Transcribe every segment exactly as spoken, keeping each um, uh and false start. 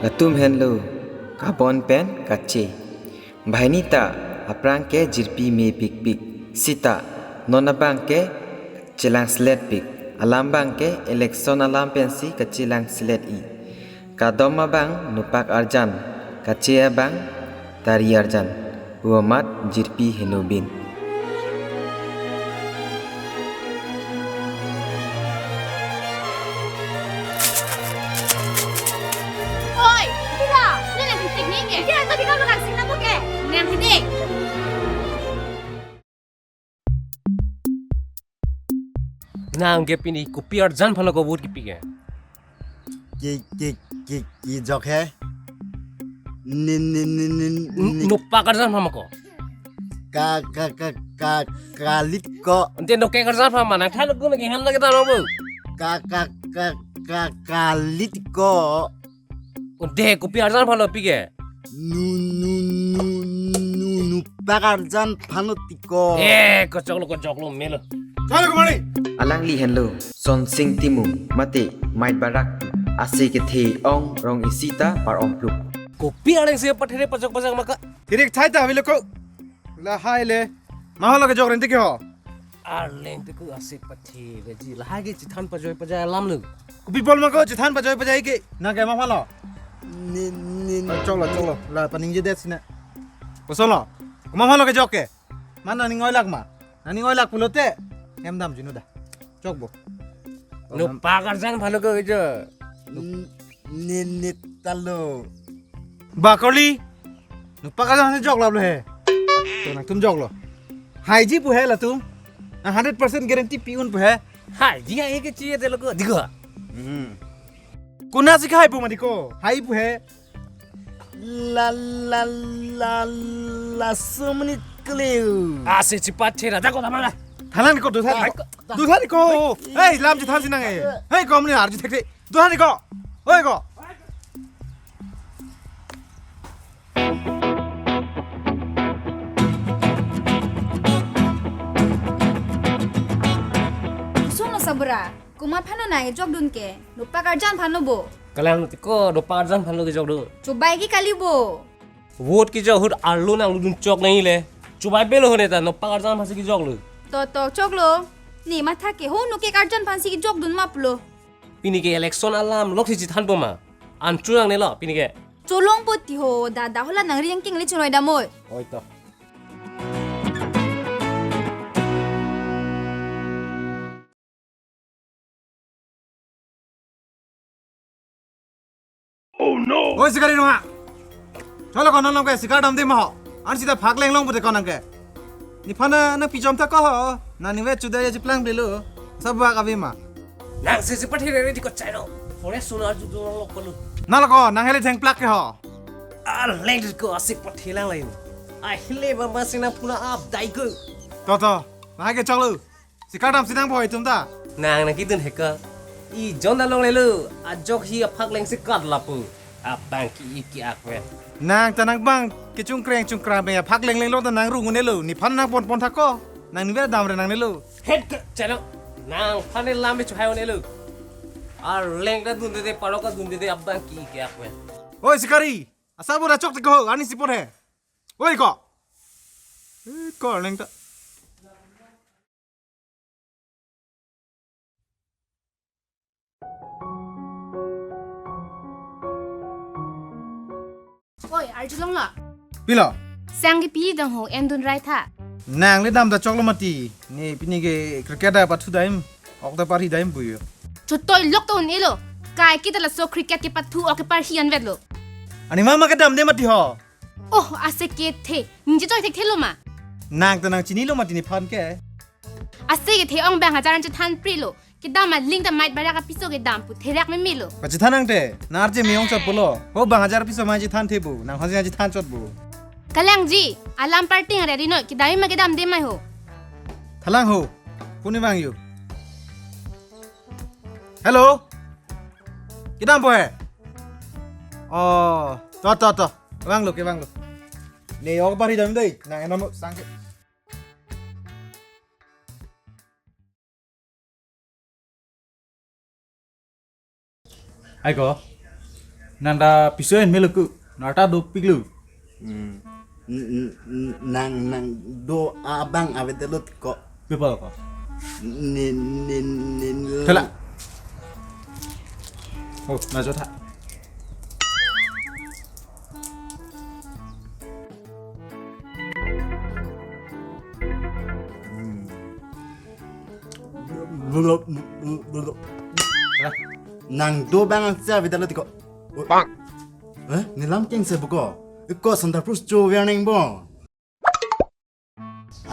Latum henlo kabon pen kache. Banghini ta aphrang ke jirpi mepikpik. Sita non abang ke chelangseletpik. Alam abang ke election alam pensi kachelangselet-i. Kadom abang nupak arjan, kache abang tari arjan. Pu amat jirpi heno bin. Oi, Dida, nang nangkesik ningke. Kira to Dida makan sing nabo ke. Nang hidi. Nang ke pini kopi arjan aphan ko vote kipi ke? Ki, ki, ki, kijok he. Ni, ni, ni, ni, ni. Nupak arjan aphan ko? Ka, ka, ka, ka, kalit ko. Ante nupak arjan aphan nang than ko nang han lagi than bo. Ka, ka, ka, ka, kalit ko. Ante kopi arjan aphan lo pi ke? Nu, nu, nu, nu, nupak arjan aphan lo tiko. Eh, kachoklo, kachoklo, melo. Chalo kumari. Alangli henlo Sonsing Timung mate Mait Barak, ase kethe ong rong isi ta par-ong pluk. Kopi arleng si pathere pajok pajok maka. Thirik thai ta avelo ko. Lahai le. Mahalo kejok renti ke ho. Arleng te ko ase pathe veji. Lahai ke chethan pajoi pajai alam lo. Kopi bol ma ko chethan pajoi pajai ke. Nang ke ma phalo. Ni, ni, ni. Choklo, choklo. La paningje det sina. Kosonlo. Ko ma phalo kejok ke. Mana ning oilak ma. Nang ning oilak pulote. Hem dam jinu da. Chok bo. Nupak arjan aphan lo ko jo. N-, ni, ni talo. Ba Karli. Nupak arjan aphan jok lap lo he. To nangtum joklo. Haiji pu he latum. Nang hundred percent guarantee pi un pu he. Haiji hai ke chiye te lo ko. Diko. Hmm. Konatsi kahai pu ma diko. Hai pu he. La, la, la, la, so many clue. Ase chepathe ra, dako tamara. Thalang ko, dothan ko. Dothan ko. Hey, lam chethan sinang e. Hey, kom ni arju thekte. Dothan ko. Oi ko. Sung lo sabura. Komat aphan lo nang kejokdun ke, nupak arjan aphan lo bo. Kalang tiko, nupak arjan aphan lo kejokdun. Chobai ke kali bo. Vote kejok ahut arlo nang ludun chok nang le. Chobai belo hone ta, nupak arjan aphan si kejok lo. To to choklo. Ne matha ke ho nupak arjan aphan si kejokdun map lo. Pini ke election alam lok si chethan po ma. An chunang ne lo, pini ke. Cholong po ti ho, dada hola nang riang king le chunoi damoi. Oi to. Oh no! Oi, sikari nunga. Cholo ko nang ke sikar damde ma ho. An sita phak lenglong pute ko nang ke. Nephan nang pichom ta ko ho. Nang nive chuda ya chiplang belu. Sabak avi ma. Nang si si pathe re di ko chai lo. Forest sunar ju dun lo ko lu. Nang lo ko nang hele thengplak ke ho. Arleng di ko ase pathe lang lain. Ahile bamba sina puna ap dai ko. To to. Nang ke cholo. Sikar dam sinang boy tum ta. Nang nang kidun heka. I jon da longlelo. Ajok hi aphak leng sikar lapu. Abang ki-i ki-ak ve. Nang ta nang bang kechungkreng chungkrang bang aphak lengleng lo ta nang rung unelo. Nephan nang pon pon thako. Nang nive dam re nangnelo. Het ke chalo. Nangphan ne lam me chuhai unelo. Arleng ta dundede, parok ta dundede, abang ki-i ki-ak ve. Oi sikari. Asa bo da chok te ko. Ani si pon he. Oi ko. Eh, ko arleng ta. Oi, arjulong lo. Pilo. Sang ke pi dong ho, en dun rai tha. Nang le dam da choklo mati. Ne pini ke cricket da pathu daim. Ok da parhi daim puyo. Chutoi lok to un-elo. Kai kita laso cricket ke pathu ok ke parhi anvet lo. Ani mama ke damde mati ho. Oh, ase kethe. Ningje choi thekthelo ma. Nang ta nang chinilo mati nephan ke. Ase kethe ong bang hajar an chethan prilo. Kedam aling ta mait barak apiso kedam pu therak memelo. Pachethan nang te, nang arje me-ong chot pulo. Ho bang hajar apiso ma chethan the bu, nang hasi chethan chot bu. Kalangji, alam parting are rinoi, kedam ma kedamde mai ho. Thalang ho, kuni bang yu. Hello. Kedam po he. Oh, to to to. Vanglo ke vanglo. Ne ok parhi dam dei, nang enom sang ke. Ai ko. Nang ta piso en melo ku. Nang ta dopiklo. Hmm. N-, n-, n-, nang, nang do abang avedetlo ko. People ko. Nin, nin, nin. Thala. Oh, na jo tha. Hmm. Thala. Nang do bang ang sa avedetlo tiko. Bang. Eh, nelam kengse buko. Iko Santa Cruz cho werneng bo.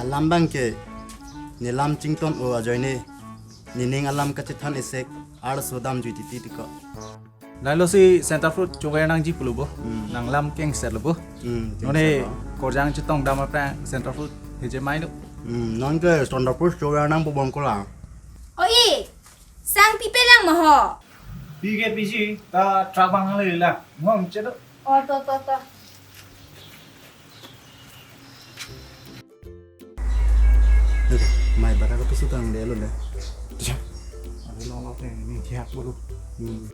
Alam bang ke nelam chington o ajoine. Nening alam kachethan esek arso damjui titi tiko. Lailo si Santa Cruz cho wernangji pulo bo. Hmm. Nanglam kengse lo bo. Hmm, none kengse lo. Korjang chetong dam aphrang Santa Cruz heje mai lo. Hmm, non ke Santa Cruz cho wernang po bong kola. Oi, sang pipe lang mo ho. Pi ke pisi ta truck bang le la. Ngom che do. Oh, to, to, to. Mai bara ko pisu tang de lo le. Tiya. Ado lo lo te ni tiya bulu. Hmm.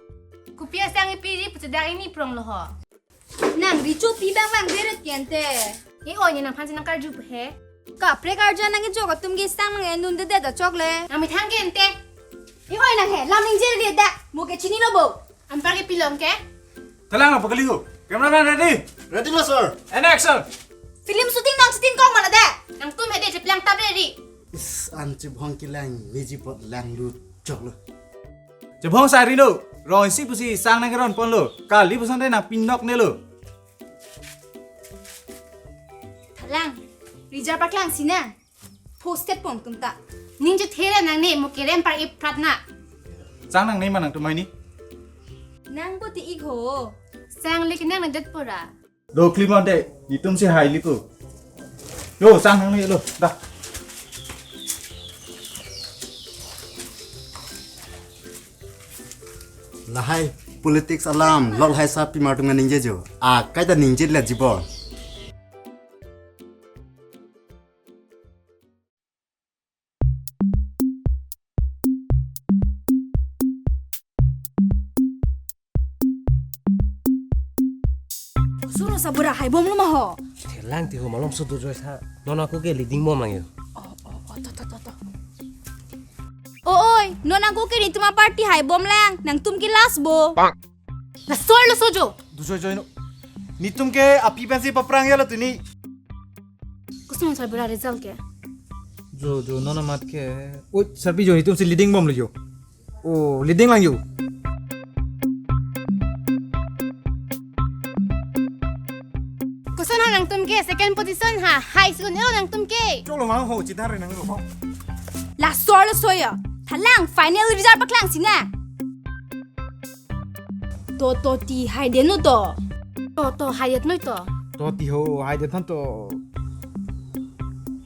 Kopi asang ipi ri puchedang ini prong lo ho. Nang richo pi bang bang deret kente. I oi ni nang phansi nang karju he. Kaprek arjan nang ijo atum ke sang nang endunde det achok le. Nang methang kente. I oi nang he, lam ningje ri dak. Mo ke chinilo bo. Anpar ke pilong ke? Thalang apa kali ho? Cameraman ready? Ready lo, sir. And action. Film shooting nang shooting kong mana de? Nangtum hede cheplang tap ready. Is an chibhong kilang, meji pot lang lu chok lo. Chibhong sari lo. Rong isi pusi sang nang ron pon lo. Kali puson de nang pinok ne lo. Thalang, reserve paklang sina. Posted pon tum ta. Ning chethe ra nang ne mo kerem par iprat na. Sang nang ne ma nangtum aini. Nang bo ti ik ho. Sang le ke nang na det pora. Lo klimon de, netum si hai lipo. Yo, sang nang ne lo, da. Lahai politics alam, lol hai sa pimar tum ningje jo. Ah, kaita ningje le jibon. Solo sabura hai bom lo ma ho. Thelang ti ho malom sudu joi sa. Non ako ke leading bom lang yo. Oh, oh, oh, to, to, to, to. O oi, non ako ke netum aparty hai bom lang. Nangtum ke last bo. Laso arloso jo. Du joi joi no. Netum ke api pensi paprang ya la tuni. Koson sabura result ke? Jo, jo, non amat ke. Oi, sarpi jo, netum si leading bom lo jo. Oh, leading lang jo. Koson ha nangtum ke, second position ha, hai si-un-e nangtum ke. Cholo mang ho, chidar nang lo ho. Laso arloso ya. Thalang final result paklang sina. To, to ti hai de no to. To, to hai det noi to. To ti ho hai det than to.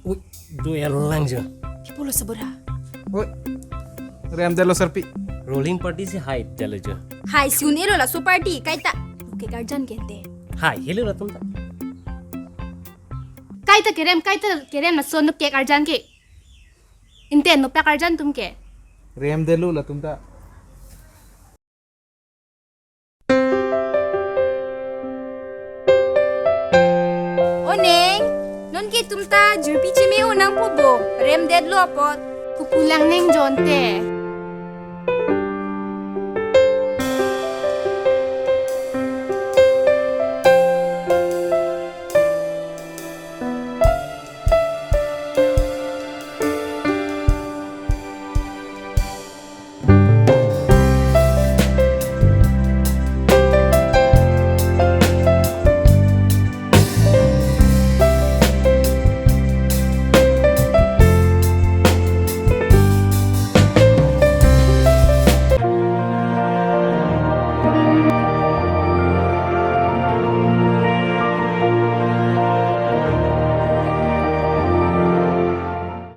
Ui, do erlang jo. Pi pulo sabura. Oi. Rem delo sarpi. Ruling party si hai delo jo. Hai si-un-e lo laso party kaita. Ke karjan kente. Hai helo latum ta. Kaita kerem, kaita kerem laso nuk ke karjan ke. Inte nopak arjan tum ke. Rem delo latum ta. O neng, non ke tum ta jirpi cheme-o nangpo bo, rem detlo apot. Kupulang neng jonte.